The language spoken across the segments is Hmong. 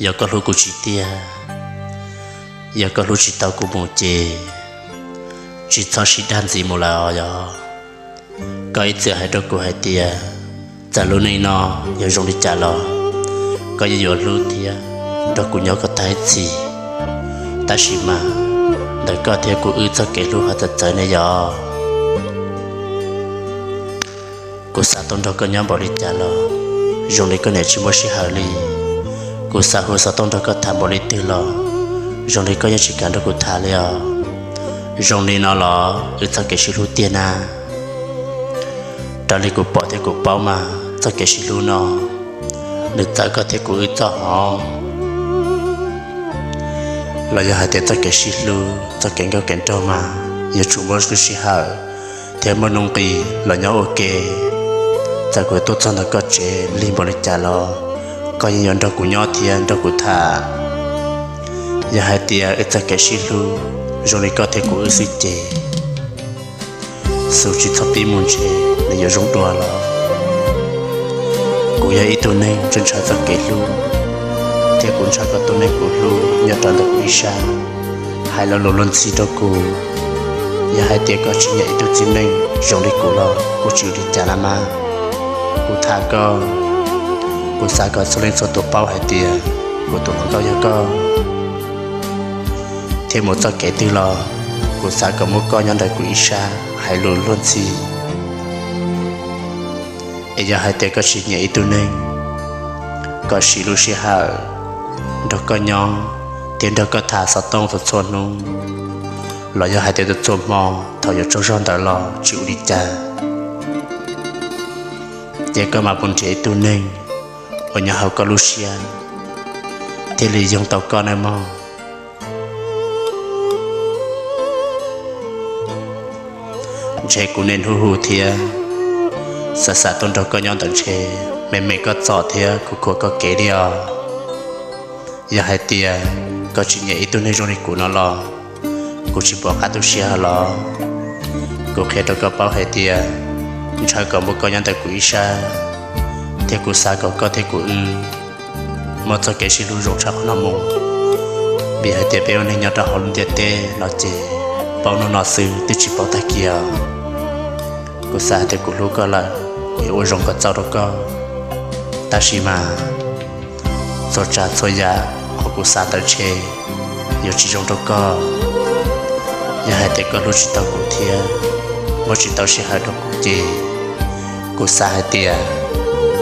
Yog koj hlub kuv tsis tiag, yog koj hlub tsis tau kuv mus ces tsis txhob sib dag ntxiv mus lawm os. Yog koj ib txwm hais rau kuv hais tias txawm lub neej no yuav zoo li cas los koj yeej yuav hlub thiab nrog kuv nyob kom tag ib txhis. Tab sis mas ntawm koj thiab kuv wb txoj kev hlub ho txawv txawv ne yog. Kuv xav tau nrog koj nyob npaum li cas los zoo li koj niam tsis muaj sij hawm li. Kuv xav hu xov tooj nrog koj tham npaum li twg los zoo li koj yeej tsis kam nrog kuv tham li os. Zoo li no los wb txoj kev sib hlub tiag na? Raws li kuv pom thiab kuv paub mas txoj kev sib hlub no nws txawv koj thiab kuv wb txoj hauv. Los yog hais tias txoj kev sib hlub, txoj kev nkauj kev nraug mas yuav tsum muaj lub sij hawm thiab muaj nuj nqis los nyob ua ke. Txawm kuv tuaj txog ntawm koj tsev lig npaum li cas los koj yeej yuav nrog kuv nyob thiab nrog kuv tham. Yog hais tias wb txoj kev sib hlub zoo li koj thiab kuv wb xwb ces xub tsis txhob pib mus ntshe nws yuav zoo dua los. Kuv yog ib tug neeg ntshaw ntshaw txoj kev hlub, thiab kuv ntshaw koj tus neeg kuv hlub nyob rau ntawm kuv ib sab. Hais lo lus luag ntxhi rau kuv, yog hais tias koj tsis nyiam ib tug txiv neej zoo li kuv los kuv tsis ua li cas na mas. Kuv tham koj, kuv xav kom txhua leej txhua tus paub hais tias kuv tus hluas nkauj yog koj, thiab mus txoj kev twg los kuv xav kom muaj koj nyob ntawm kuv ib sab hais lus luag ntxhi. Es yog hais tias koj tsis nyiam ib tug neeg, koj siv lub sij hawm nrog koj nyob thiab nrog koj tham xov tooj txhua txhua hnub, los yog hais tias txhua txhua hmo thaum yuav tsaug zog ntawd los tsis ua li cas, ces koj mam mus nrhiav ib tug neeg uas nyob hauv koj lub siab thiaj li yoog tau koj nawb mog. Ntshe kuv niaj hnub hu thiab xav xav tuaj nrog koj nyob ntawd ntshe me me koj txom thiab khuv khuav koj kev li os. Yog hais tias koj tsis nyiam ib tug neeg zoo li kuv no los kuv tsis pom qab tu siab hos los. Kuv qhia rau koj paub hais tias ntshaw kom muaj koj nyob ntawm kuv ib sab, thiab kuv xav kom koj thiab kuv wb muaj txoj kev sib hlub zoo tshaj qhov no mus. Vim hais tias peb ua neeg nyob rau hauv lub ntiaj teb no ces paub hnub no xwb twb tsis paub tag kis os. Kuv xav hais tias kuv hlub koj lawm es ua zoo kom txaus rau koj, tab sis mas txhua tsav txhua yam qhov kuv xav ntawd ntshe yuav tsis zoo rau koj. Yog hais tias koj hlub tsis tau kuv thiab muab tsis tau sij hawm rau kuv ces kuv xav hais tias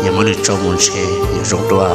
yuav muab nws tso mus ntshe yuav zoo dua.